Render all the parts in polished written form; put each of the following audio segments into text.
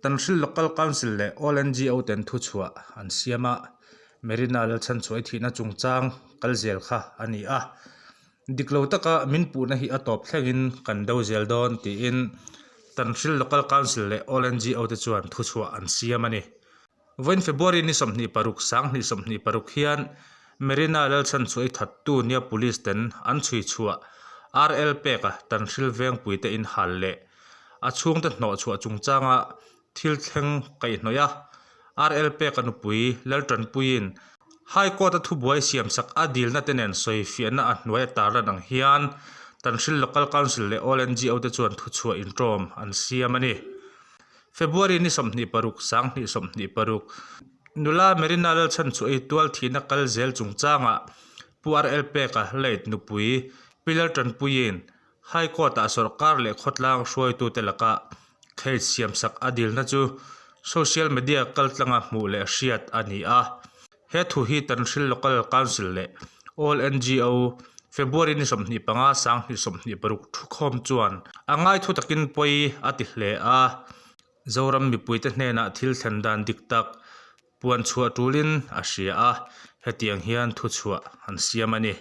Tanhril Local Council leh All NGO ten thuchhuah an siam a, Marina Lalchhanchhuahi thihna chungchang kal zel kha a ni a. Dik lo taka min puhna hi a tawp thlengin kan do zel dawn tiin Tanhril Local Council leh All NGO te chuan thuchhuah an siam a ni. Vawiin February ni 26 2026 hian Marina Lalchhanchhuahi thattu nia Police ten an chhui chhuah RL peka Tanhril Vengpuite inhal leh a chhungte hnawhchhuah chungchanga thil thleng kaihhnawih a, RL peka nupui Laltanpuiin High Court-a thubuai siamsak a dilna te nen sawifiahna a hnuai a tarlan ang hian Tanhril Local Council leh All NGO te chuan thuchhuah inṭawm an siam a ni. February ni 26, 2026, Nula Marina Lalchhanchhuahi tual thihna kal zel chungchangah Pu RL Peka late nupui Pi Laltanpuiin High Court-ah sawrkar leh khawtlang hruaitute laka case siamsak a dilna chu social media kaltlanga hmuh leh hriat a ni a. He thu hi Tanhril Local Council leh All NGO February ni 25, 2026 thukhawm chuan a ngaithu takin pawi a ti hle a. Zoram mipuite hnenah thil thlen dan dik tak puan chhuah tulin a hria a, hetiang hian thuchhuah an siam a ni.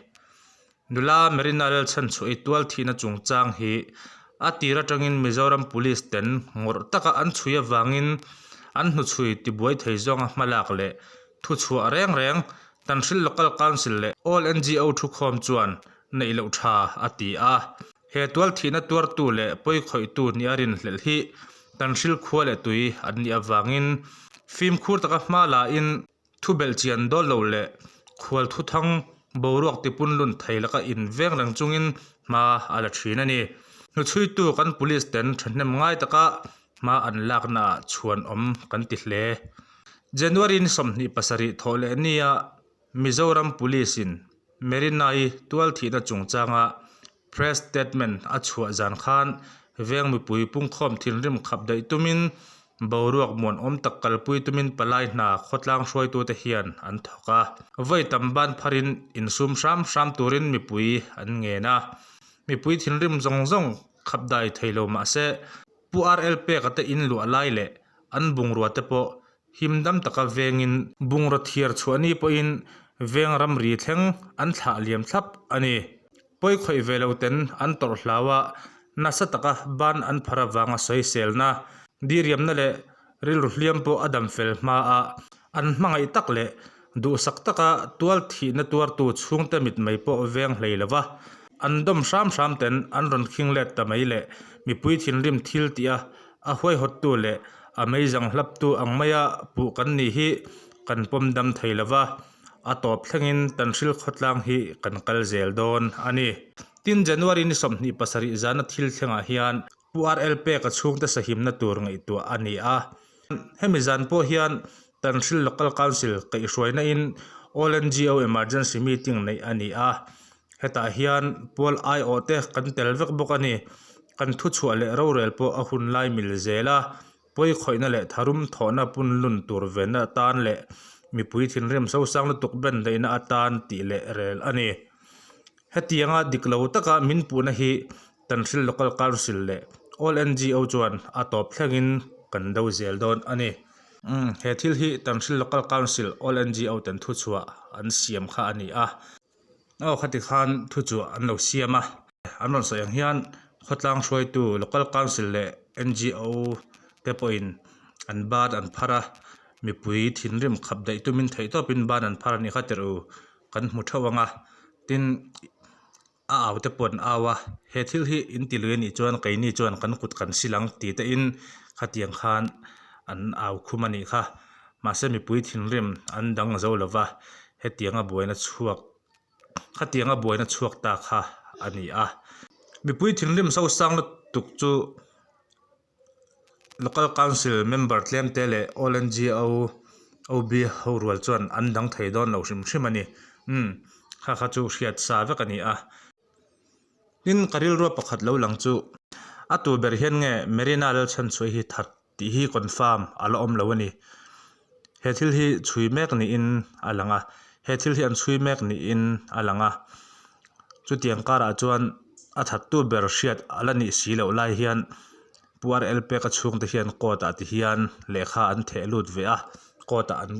Nula Marina Lalchhanchhuahi tual thihna chungchang hi a tir atangin Mizoram Police ten ngawrh taka an chhui avangin an hnuchhui tibuai thei zawnga hmalak leh thuchhuah reng reng Tanhril Local Council leh All NGO thukhawm chuan neih loh tha a ti a. He tual thihna tuartu leh pawikhawihtu nia rinhlelh hi Tanhril khua leh tui an nih avangin fimkhur taka hma lain Thu belhchian dawl lo leh khual thuthang boruak tipun lun thei laka inveng reng chungin hma a la thin a ni. Hnuchhuitu kan police ten thahnem ngai taka hma an laknaah chhuan awm kan ti hle. January ni 27 thawh leh nia Mizoram Police in Marina-i tual thihna chungchanga Press statement a chhuah zan khan veng mipui pungkhawm thinrim khap daih tumin boruak muanawm tak kalpui tumin palai hna khawtlang hruaitute hian an thawk a. Vawi tam ban pharin insum hram hram turin mipui an ngen a. Mipui thinrim zawng zawng khap dai thei lo mah se Pu RL Peka te in luah lai leh an bungrua te pawh Him dam taka vengin bungraw thiar chhuah ni pawhin veng ramri thleng an thlah liam thlap a ni. Pawi khawih ve lo ten an tawrh hlau a, nasa taka ban an phar avanga sawiselna, diriamna leh rilru hliam pawh a dam fel hma a, an hmangaih tak leh duhsak taka tual thihna tuartu chhungte mitmei pawh veng hlei lo va, an dawm hram hram ten an rawn khing let ta mai leh mipui thinrim thil tih a A huaihawttu leh a meizang hlaptu ang maia puh kan nih hi kan pawm dam thei lo va, a tawp thlengin Tanhril khawtlang hi kan kal zel dawn a ni. Tin, January ni 27 zana thil thlengah hian Pu RL Peka chhungte sahimna tur ngaihtuah a ni a. Hemi zan pawh hian Tanhril Local Council kaihhruaina in All NGO Emergency Meeting neih a ni a. Hetah hian Pawl aiawhte kan tel vek bawk a ni. Kan thuchhuah leh rorel pawh a hun lai mil zel a, pawi khawihna leh tharum thawhna punlun tur venna atan leh mipui thinrim sosang lutuk ben daihna atan tih leh rel a ni. Hetianga dik lo taka min puhna hi Tanhril Local Council leh All NGO chuan a tawp thlengin kan do zel dawn a ni. He thil hi Tanhril Local Council All NGO ten thuchhuah an siam kha a ni a. Aw khati khan thu chu an lo siam a, an rawn sawi ang hian khawtlang hruaitu local council leh N_G_O te pawhin an ban an phar a, mipui thinrim khap daih tumin theih tawpin ban an phar a nih kha tirh u kan hmu theuh ang a, tin a au te pawh an au a, he thil hi in ti lui a nih chuan keini chuan kan kut kan sil ang tih te in khatiang khan an au khum a nih kha. Mahse mipui thinrim an dang zo lo va, hetianga buaina chhuak khatianga buaina chhuak ta kha a ni a. Mipui thinrim sosang lutuk chu Local Council member tlemte leh All NGO OB ho rual chuan an dang thei dawn lo hrim hrim a ni. Umm kha kha chu hriat sa vek a ni a. Tin, ka rilrua pakhat lo lang chu a tur ber hian nge Marina Lalchhanchhuahi hi that tih hi confirm a la awm lo a ni. He thil hi chhui mek niin a lang a, he thil hi an chhui mek niin a lang a. Chutiang karah chuan. A thattu ber hriat a la nih si loh lai hian Pu RL Peka chhungte hian court ah ti hian lehkha an theh lut ve a, court ah an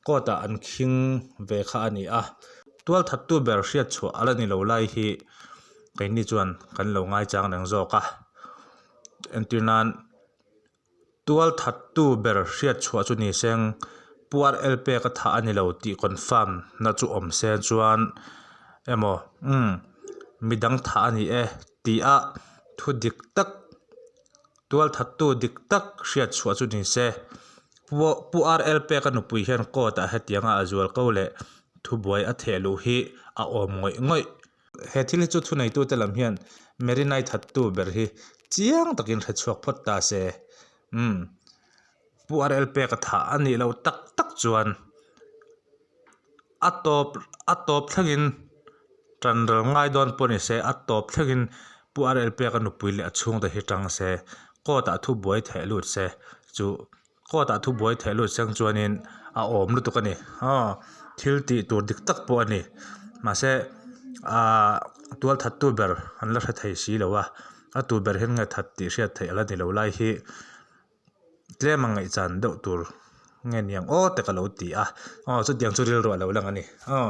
court ah an khing ve kha a ni a. Tual thattu ber hriat chhuah a la ni lo lai hi keini chuan kan lo ngaichang reng zawk a, entir nan Tual thattu ber hriat chhuah chu ni seng, puar el pek a thah a ni lo tih confirm na chu awm se chuan emaw umm midang thah a ni e tih a thu dik tak tual thattu dik tak hriat chhuah chu ni se. Puar el pek a nupui hian court ah hetianga a zual ko leh thubuai a theh luh hi a awm ngawih ngawih. He thil hi chu thuneitute lam hian Merinai thattu ber hi chiang takin hre chhuak phawt ta se. Umm. Pu RL pek a thah a nih loh tak tak chuan a tawp a tawp thlengin tan ral ngai dawn pawh ni se a tawp thlengin Pu RL pek a nupui leh a chhungte hi tang se court ah thubuai theh lut se chu Court ah thubuai theh lut seng chuanin a awm lutuk a ni aw thil tih tur dik tak pawh a ni mahse ahh tual that tu ber an la hre thei si lo a a tu ber hian nge that tih hriat theih a la ni lo lai hi tlem a ngaihchan deuh tur nge niang aw te ka lo ti a aw chutiang chu rilru a lo lang a ni aw.